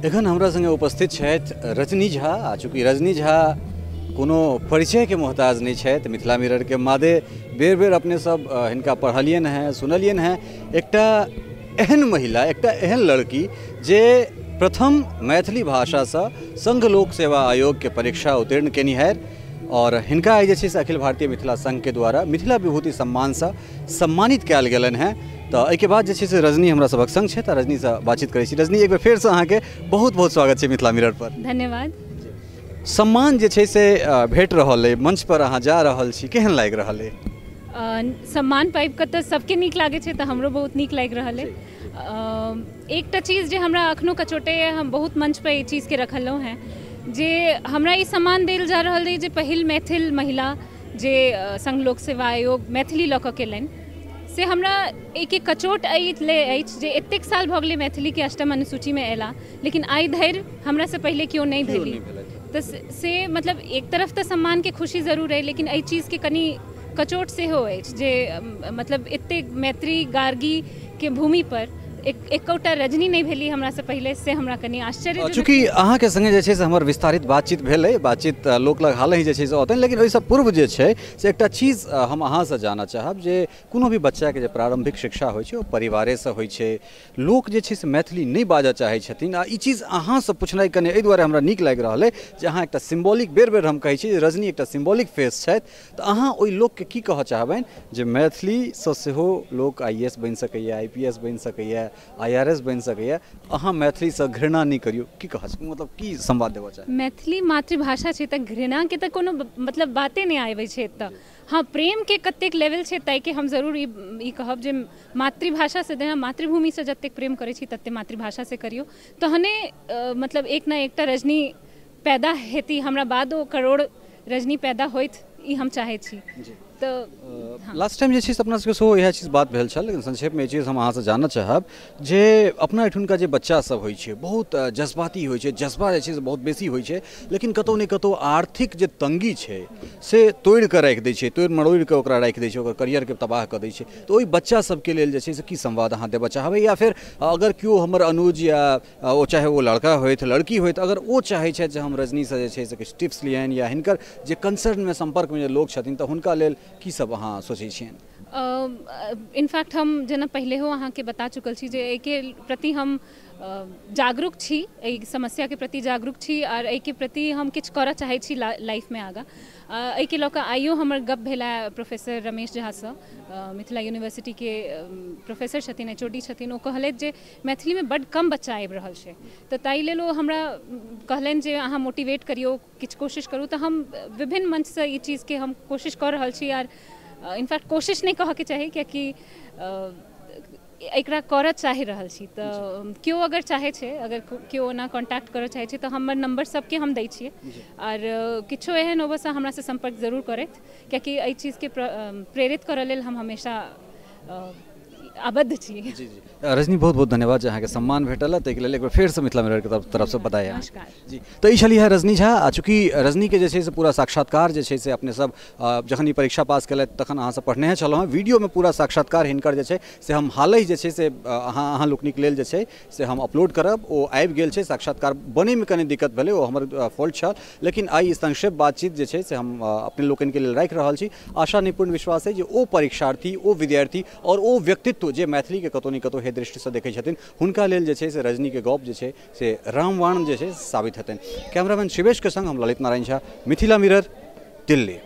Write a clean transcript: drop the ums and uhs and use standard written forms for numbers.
एखन हमरा संगे उपस्थित छथि रजनी झा। आ चूँकि रजनी झा कोनो परिचयके मोहताज नहि छथि, मिथिला मिररके मादे बेर बेर अपने सब हिनका पढ़लियनि हेँ, सुनलियनि हेँ। एकटा एहन महिला, एकटा एहन लड़की जे प्रथम मैथिली भाषासँ संघ लोक सेवा आयोगके परीक्षा उत्तीर्ण केनिहारि और हिनका आइ जे छै से अखिल भारतीय मिथिला संघके द्वारा मिथिला विभूति सम्मानसँ सम्मानित कयल गेलनि हेँ। तऽ एहिके बाद जे छै से रजनी हमरा सभक संग छै, तऽ रजनीसँ बातचीत करै छी। रजनी, एक बेर फेरसँ अहाँके बहुत बहुत स्वागत छै मिथिला मिरर पर। धन्यवाद। सम्मान जे छै से भेट रहल अइ, मंच पर अहाँ जा रहल छी, केहन लागि रहल अइ? सम्मान पाबि कऽ तऽ सबके नीक लागै छै, तऽ हमरो बहुत नीक लागि रहल अइ। एकटा चीज जे हमरा अखनो कचोटैए, हम बहुत मंच पर एहि चीजके रखलहुँ हेँ जे हमरा ई सम्मान देल जा रहल अइ जे पहिल मैथिल महिला जे संघ लोक सेवा आयोग मैथिली लऽ कऽ केलनि, से हमरा एक एक कचोट एहि ले अछि जे एतेक साल भऽ गेलै मैथिलीके अष्टम अनुसूचीमे अयला, लेकिन आइ धरि हमरासँ पहिले केओ नहि भेली। तऽ से मतलब एक तरफ तऽ सम्मानके खुशी जरूर अइ, लेकिन एहि चीजके कनि कचोट सेहो अछि जे मतलब एतेक मैत्री गार्गीके भूमि पर एकोटा रजनी नहि भेली हमरासँ पहिले, से हमरा कनि आश्चर्य। चूँकि अहाँके संगे जे छै से हमर विस्तारित बातचीत भेलै, बातचीत लोक लग हाल ही जे छै से औतनि, लेकिन ओहिसँ पूर्व जे छै से एकटा चीज हम अहाँसँ जानऽ चाहब जे कोनो भी बच्चाके जे प्रारम्भिक शिक्षा होइ छै ओ परिवारेसँ होइ छै। लोक जे छै से मैथिली नहि बाजऽ चाहै छथिन, आ ई चीज अहाँसँ पुछनाइ कनि एहि दुआरे हमरा नीक लागि रहल अइ जे अहाँ एकटा सिम्बॉलिक, बेर बेर हम कहै छी जे रजनी एकटा सिम्बॉलिक फेस छथि, तऽ अहाँ ओहि लोकके की कहऽ चाहबनि जे मैथिलीसँ सेहो लोक IAS बनि सकैए, IPS बनि सकैए, IRS बनि सकैए, अहाँ मैथिलीसँ घृणा नहि करियौ, की कहऽ मतलब की संवाद देबऽ चाहब? मैथिली मातृभाषा छै तऽ घृणाके तऽ कोनो मतलब बाते नहि आबै छै एतऽ। हाँ, प्रेमके कतेक लेवल छै ताहिके हम जरूर ई कहब जे मातृभाषासँ जेना मातृभूमिसँ जतेक प्रेम करै छी ततेक मातृभाषासँ करियौ, तहने मतलब एक ने एकटा रजनी पैदा हेती, हमरा बादो करोड़ रजनी पैदा होइत, ई हम चाहै छी। तऽ लास्ट टाइम जे छै से अपना सबके सेहो इएह चीज बात भेल छल, लेकिन संक्षेपमे ई चीज हम अहाँसँ जानऽ चाहब जे अपना एहिठुनका जे बच्चा सब होइ छै बहुत जज्बाती होइ छै, जज्बा जे छै से बहुत बेसी होइ छै, लेकिन कतहु ने कतहु आर्थिक जे तंगी छै से तोड़ि कऽ राखि दै छै, तोड़ि मरोड़ि कऽ ओकरा राखि दै छै, ओकर करियरके तबाह कऽ दै छै। तऽ ओहि बच्चा सबके लेल जे छै से की संवाद अहाँ देबऽ चाहबै, या फेर अगर केओ हमर अनुज या ओ चाहे ओ लड़का होथि लड़की होथि, अगर ओ चाहै छथि जे हम रजनीसँ जे छै से किछु टिप्स लियनि या हिनकर जे कंसर्नमे सम्पर्कमे जे लोक छथिन, तऽ हुनका लेल की सब अहाँ सोचै छियनि? इनफैक्ट हम जेना पहिलेहो अहाँके बता चुकल छी जे एहिके प्रति हम जागरूक छी, एहि समस्याके प्रति जागरूक छी आर एहिके प्रति हम किछु करऽ चाहै छी लाइफमे आगाँ। एहिके लऽ कऽ आइयो हमर गप भेल प्रोफेसर रमेश झासँ, मिथिला यूनिवर्सिटीके प्रोफेसर छथिन, HOD छथिन। ओ कहलथि जे मैथिलीमे बड्ड कम बच्चा आबि रहल छै, तऽ ताहि लेल ओ हमरा कहलनि जे अहाँ मोटिवेट करियौ, किछु कोशिश करू। तऽ हम विभिन्न मंचसँ ई चीजके हम कोशिश कऽ रहल छी आर इनफैक्ट कोशिश नहि कहऽके चाही, कियाकि एकरा करऽ चाहि रहल छी। तऽ केओ अगर चाहै छै, अगर केओ ओना कॉन्टैक्ट करऽ चाहै छै तऽ हमर नम्बर सबके हम दै छियै आर किछो एहन होबऽसँ हमरासँ सम्पर्क जरूर करथि, कियाकि एहि चीजके प्रेरित करऽ लेल हम हमेशा आबद्ध छी। जी जी रजनी, बहुत बहुत धन्यवाद जे अहाँके सम्मान भेटल, ताहिके लेल एक बेर फेरसँ मिथिला मिररके तरफसँ बधाई। नमस्कार जी। तऽ ई छली है रजनी झा। आ चूँकि रजनीके जे छै से पूरा साक्षात्कार जे छै से अपने सब जखन ई परीक्षा पास केलथि तखन अहाँ सब पढ़ने छलहुँ हेँ, वीडियोमे पूरा साक्षात्कार हिनकर जे छै से हम हालहि जे छै से अहाँ लोकनिक लेल जे छै से हम अपलोड करब, ओ आबि गेल छै। साक्षात्कार बनैमे कनि दिक्कत भेलै, ओ हमर फॉल्ट छल, लेकिन आइ संक्षेप बातचीत जे छै से हम अपने लोकनिके लेल राखि रहल छी। आशा निपुण विश्वास है जे ओ परीक्षार्थी, ओ विद्यार्थी और ओ व्यक्तित्व जे मैथिलीके कतहु ने कतहु हे दृष्टिसँ देखै छथिन, हुनका लेल जे छै से रजनीके गप जे छै से रामवाण जे छै साबित हेतनि। कैमरामैन शिवेशके संग हम ललित नारायण झा, मिथिला मिरर, दिल्ली।